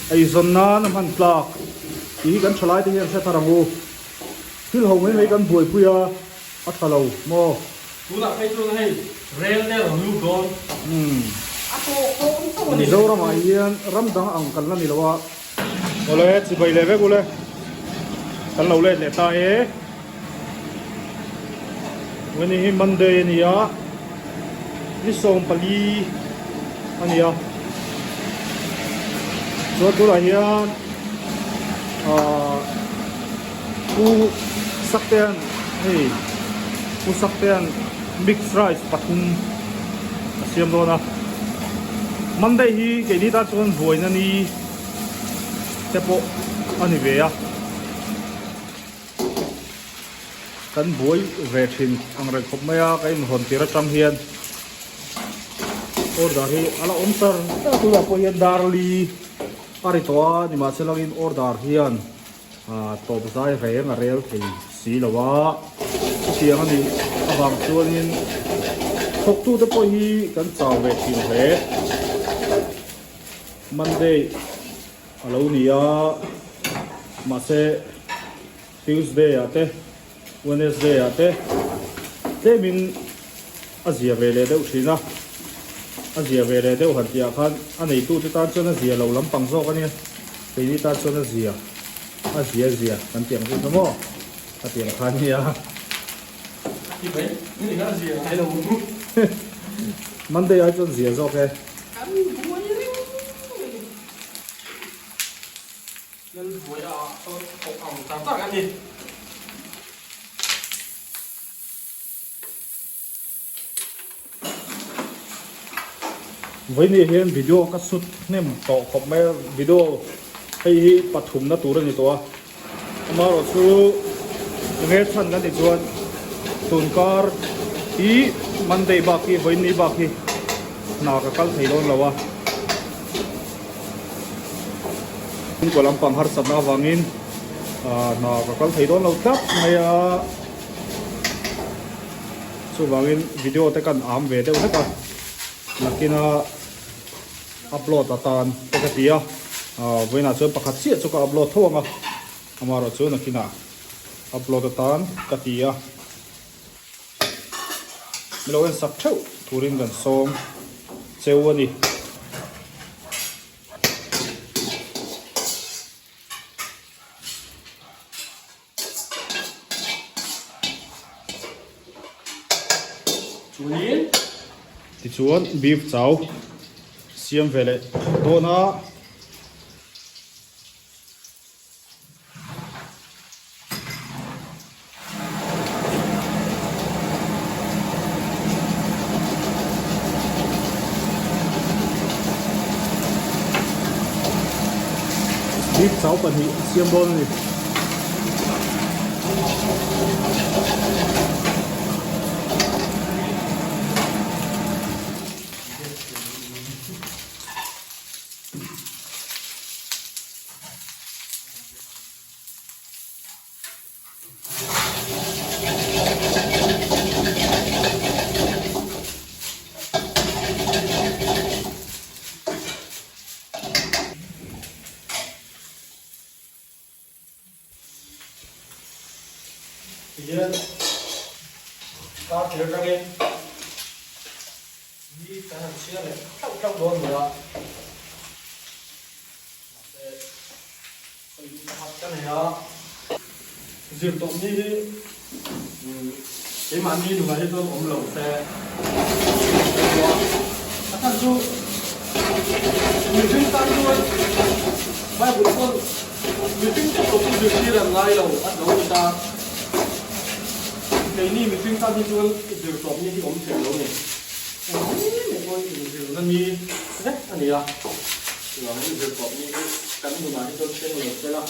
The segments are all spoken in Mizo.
Eizawn nan a hman tlak tih hi kan thalai te hian hre thar ang u. Thil ho mai mai kan buaipui a, a tha lo maw? Tunah phei chuan hei rel te rawn lut dawn. A tawk dawn chauh a ni. Mizoramah hian ram dang ang kan la ni lo a. Awle, chibai leh vek ule. Kan lo let leh ta e. Vani hi Monday a ni a, ni 14 a ni a. Chuan tunah hian ahh Pu Saktean hei Pu Saktean mix rice pathum a siam dawn a. Monday hi keini tan chuan buaina ni te pawh a ni ve a. Kan buai ve thin ang reng khawp mai a, ka inhawn tir atang hian order hi a la awm char char a, tunah pawh hian dar li a ri tawh a, nimahsela in order hian ah tawp zai reng a rel thei si lo a, chutiang a nih avang chuanin thawktute pawh hi kan chau ve thin hle. Monday a lo ni a, mahse. Tuesday ah te Wednesday ah te tlemin a zia ve leh deuh thin a, a zia ve leh deuh han tih ah khan a neitu te tan chuan a zia lo lampang zawk a nia, keini tan chuan a zia a zia zia kan tih ang chu kha maw a tih ang kha a nia. Monday ai chuan zia zawk e. Lalbuai ah chuan thawk ang tak tak a ni. Vawiin hian video ka shoot hnem tawh khawp mai a, video hei hi pathumna tur a ni tawh a, amaherawh chu enge chhan kan tih chuan tunkar hi Monday bak hi vawiin ni bak hi hna ka kal thei dawn lo a. Chhungkaw lampang harsatna avangin hna ka kal thei dawn lo tlat mai a, chuvangin video te kan am ve deuh hlek a, nakina upload atan te ka ti a, vawiinah chuan pakhat chiah chu ka upload tho ang a, amaherawh chu nakinah upload atan ka ti a. Milo en sak theuh turin kan sawm cheu a ni. Tichuan beef chau siam ve leh dawn a. Beef chau pahnih a siam dawn a ni. Tihian kar thir atangin ni kan han chhiar leh hlauh hlauh dawn ni a. Mahse sawi duh pakhat ka nei a, zir tawp ni hi keimahni nunah hi chuan awm lo se a chhan chu mihring tan chuan Bible chuan mihring te pawh chu zirtir an ngai lo a lo ni ta, keini mihring tan hi chuan zir tawp ni hi awm thei lo ni. Engmai mai pawhin inzirna ni vek a ni a, chuvangin zirtawp ni hi kan nunah hi chuan thleng lo se la.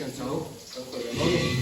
hian chau kan khawih leh dawn a ni.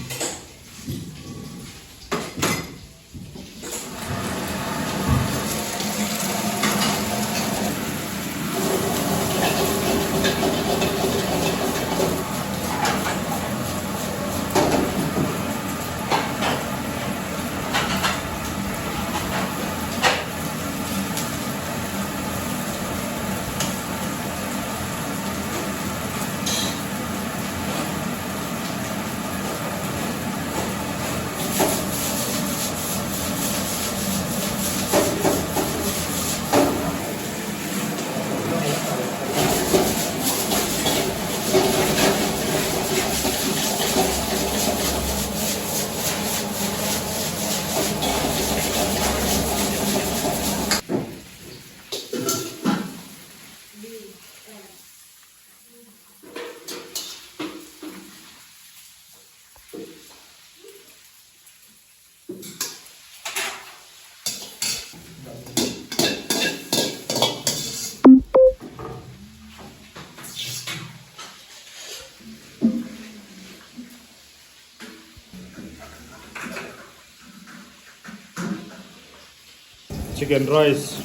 Chicken rice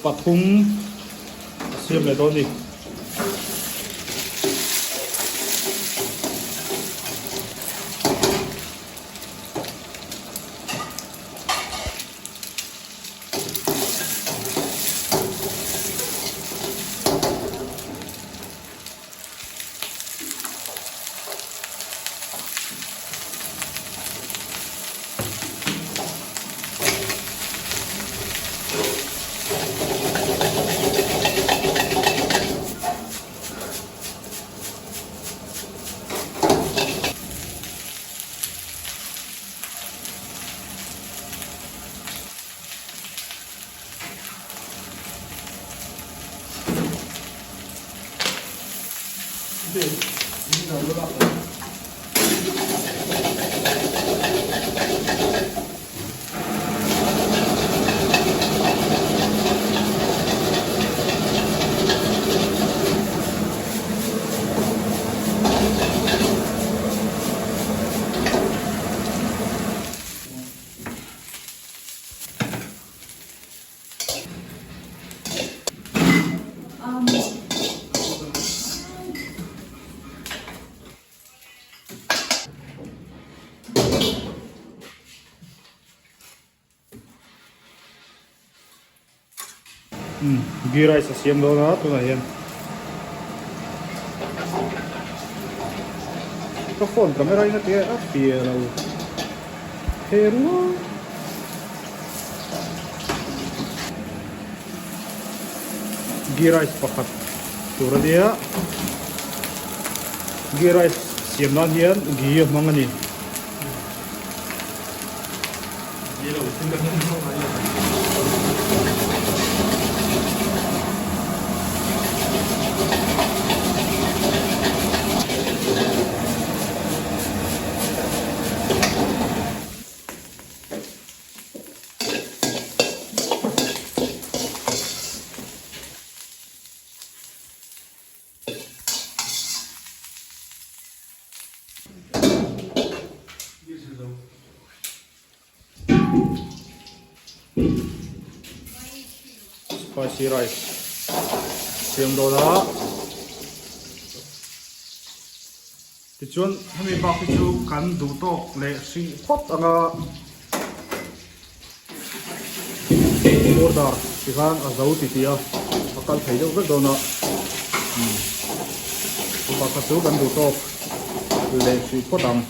pathum a siam leh dawn a ni. Ghee rice a siam dawn a tunah hian ka phone camera in a ti a tia lo he rual. Ghee rice pakhat tur a nia ghee rice siam nan hian ghee a hmang a ni. Spicy rice siam dawn a tichuan hemi bak hi chu kan duh tawk leh hrih phawt anga order tikhan a zo ti tih a a kal thei deuh vek dawn a pakhat chu kan duh tawk leh hrih phawt ang.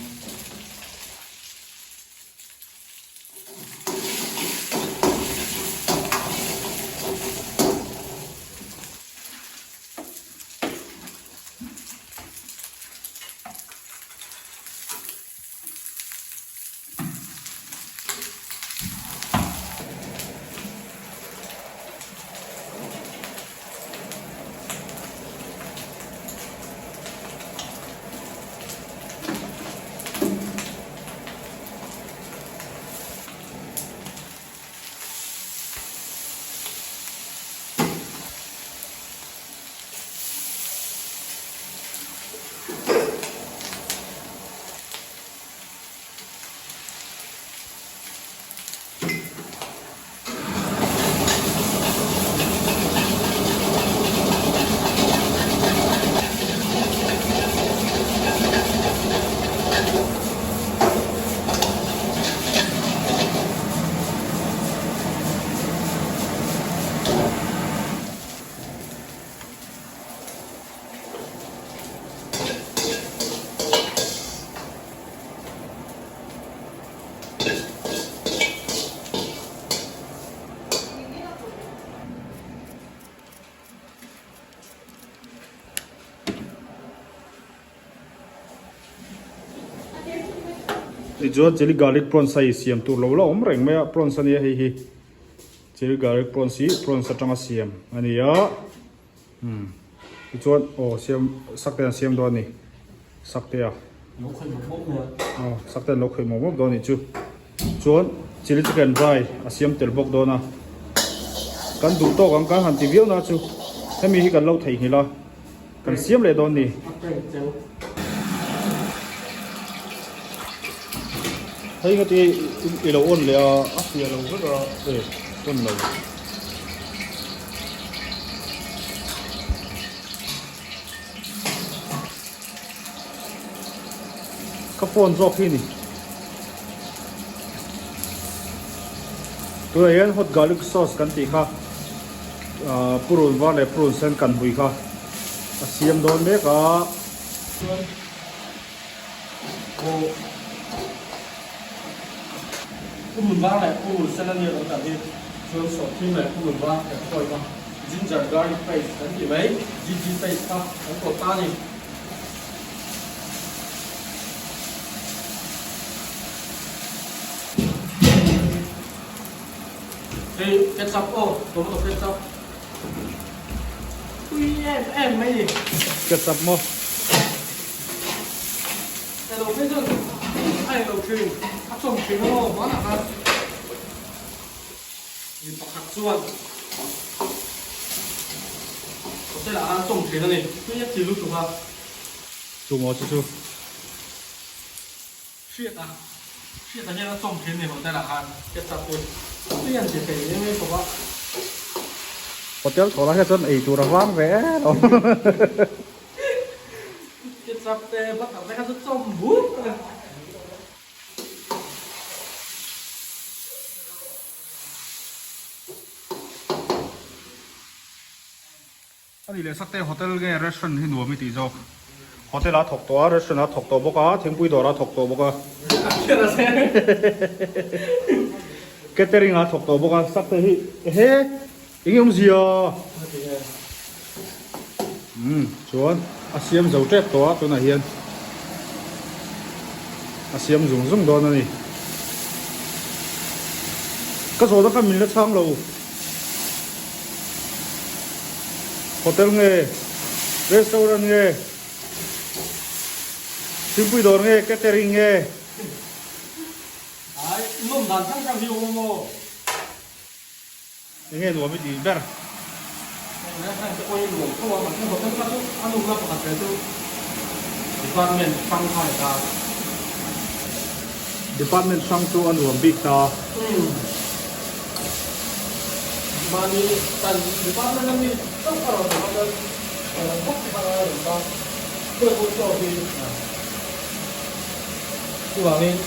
Tichuan chilli garlic prawns a i siam tur lo la awm reng mai a, prawns a nia hei hi. Chilli garlic prawns hi prawns atanga siam a ni a. Umm tichuan aw siam sak te an siam dawn a ni sak te a. Lo khawih mawp mawp mai a. Aw sak te an lo khawih mawp mawp dawn a nih chu. Chuan chilli chicken dry a siam tel bawk dawn a. Kan duh tawk ang kan han ti viau na chu hemi hi kan lo theihnghilh a kan siam leh dawn a ni. A prank cheu. Hei nga ti i lo on leh a a fiah lo vek a e on lo. Ka phone zawk hi ni. Tunah hian hot garlic sauce kan tih kha ah purun var leh purun sen kan hui kha a siam dawn mek a. Chuan aw purun var leh purun sen a nia lo tak hi chuan sawhthing leh purun var kan khawi kha ginger garlic paste kan tih mai GG paste kha kan kawt ta a ni. Hei ketchup aw tomato ketchup tui em em mai ni. Ketchup maw? Elo phei chuan a elo thin a chawm thin aw hmanah khan mi pakhat chuan hotel ah khan a chawm thin a ni tui a ti lutuk a. Chu maw chu chu. Hriat a, hriat a hian a chawm thin a ni hotel ah khan ketchup hi tui an ti thei em em khawp a. Hotel thaw lai hian chuan ei tur a vang ve em lo. Ketchup te butter te kha chu chawm buk a ni. A nih leh sakte hotel nge restaurant hi nuam i tih zawk. Hotel a thawk tawh a, restaurant a thawk tawh bawk a, thingpui dawr a thawk tawh bawk a. Catering a thawk tawh bawk a, sakte hi ehe eng nge awmzia? Umm chuan a siam zo tep tawh a tunah hian a siam zung zung dawn a ni. Ka zawhna kha min la chhang lo. Hotel nge restaurant nge thingpui dawr nge catering nge. Ai nawm dan hrang hrang hi awm maw. Enge nuam i tih ber. Heng restaurant te pawh hi nuam tho a mahse hotel kha chu a nawmna pakhat ve chu department hrang kha a ni ta. Department hrang chu a nuam bik ta. Umm. Mahni kan department a mi chauh a rawn awm a chuan bawk te kha a rawn ta. Khawi pawh chaw hi chuvangin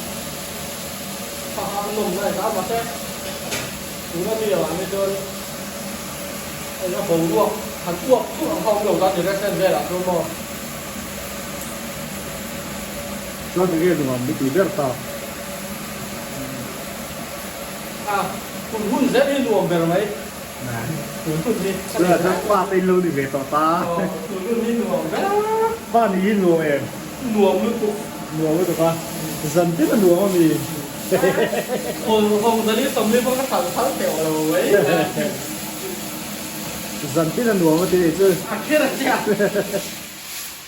kha kha a nawm na a ni ta mahse tuna mi ah hi chuan hei a boruak han uap thur ang kha a awm lo ta ni restaurant velah chuan maw. Chuan enge nuam i tih ber ta? A, hun hun zel hi nuam ber mai. Hun hun hi. Tunah chuan pa te in lo ni ve tawh ta. Aw, hun hun hi nuam ber. Pa nih hi nuam em? Nuam lutuk. Nuam lutuk a, zan tin a nuam a mi? Hawng hawng zan hi sawmli pawh ka thal thal teuh lo mai. Zan tin a nuam a ti nih chu. A kher a tia.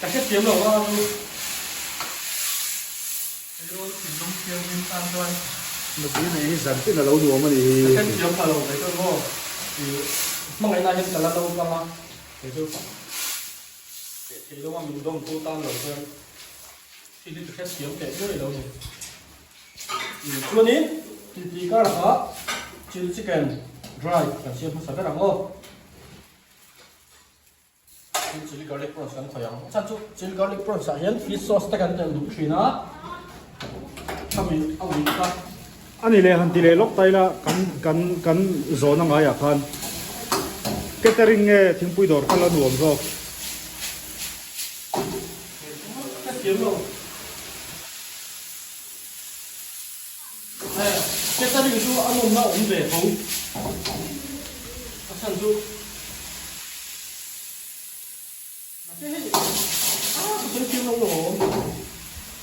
Ka hrethiam lo a chu. Tleirawl thinlung thianghlim tan chuan. Nupui nei hi zan tin a lo nuam a ni. Ka hrethiam pha lo mai chuan maw i hmangaihna hian ka la naupang a, kei chu teh thei lo a min dawm tu tan lo chuan thil hi ka hrethiam teh nuai lo ni. Chuanin titi kar ah chilli chicken dry kan siam hmasa ber ang aw. Tin chilli garlic prawns kan khawih ang. A chhan chu chilli garlic prawns ah hian fish sauce te kan telh duh thin a, khami a uih kha. A ni leh han ti leh lawk ta ila kan kan kan zawhna ngaiah khan catering nge thingpui dawr kha la nuam zawk. Ka thiam lo. Catering chu a nawmna awm ve tho. A chhan chu mahse hei a ka sawi thiam lo lawm.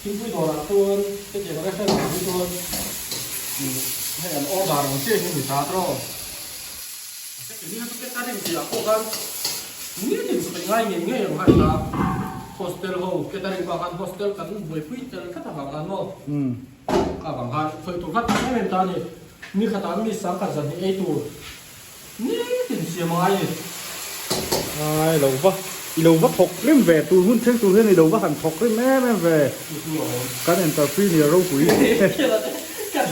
Thingpui dawrah chuan hetiang restaurant ah hi chuan hei an order ang chiah hi a ni ta tawh. Hetiang hi chu catering tih ah pawh khan nitin sawi ngai ngei ngei ang kha ila hostel ho catering bak khan hostel kan buaipui tel tlat avang khan maw kha avang khan sawi tur kha tam em em ta a ni. Ni khatah mi sangkhat zan hi ei tur Nitin siam a ngai ni. Ai lo va, i lo va thawk rim ve, tur hun thleng tur hian i lo va han thawk rim em em ve. Kan entrepreneur ropui.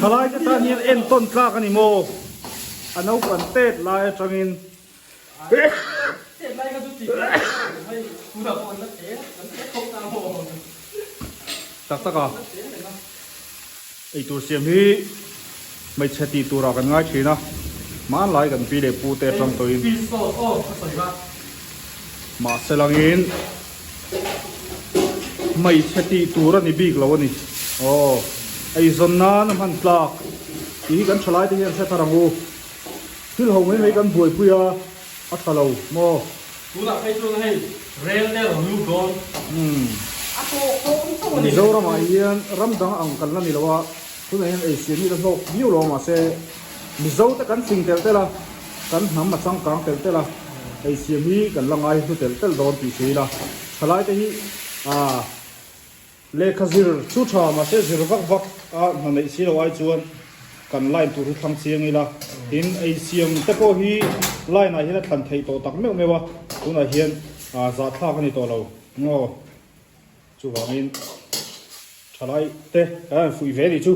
Thalai te tan hian entawn tlak a ni maw? A naupan tet lai atangin. Tak tak a, eitur siam hi hmeichhe tih turah kan ngai thin a, hmanlai kan pi leh pu te atang tawhin mahse langin hmeichhe tih tur a ni bik lo a ni. Aw, eizawn nan a hman tlak tih hi kan thalai te hian hre thar ang u. Thil ho mai mai kan buaipui a, a tha lo maw? Tunah phei chuan hei rel te rawn lut dawn. A tawh tawh ang tawh a ni. Mizoramah hian ram dang ang kan la ni lo a, tunah hian ei siam hi la hlawk viau lo a mahse Mizo te kan fing telh telh a, kan hnam a changkang telh telh a, ei siam hi kan la ngai hlu telh telh dawn tih hria ila thalai te hi ah Lehkha zir chu tha mahse zir vak vak a hna neih si lo ai chuan kan line tur hi thlang chiang ila tin ei siam te pawh hi line ah hian a thlan theih tawh tak meuh meuh a tunah hian ah zahthlak a ni tawh lo ngaw chuvangin thalai te kan han fuih ve ni chu.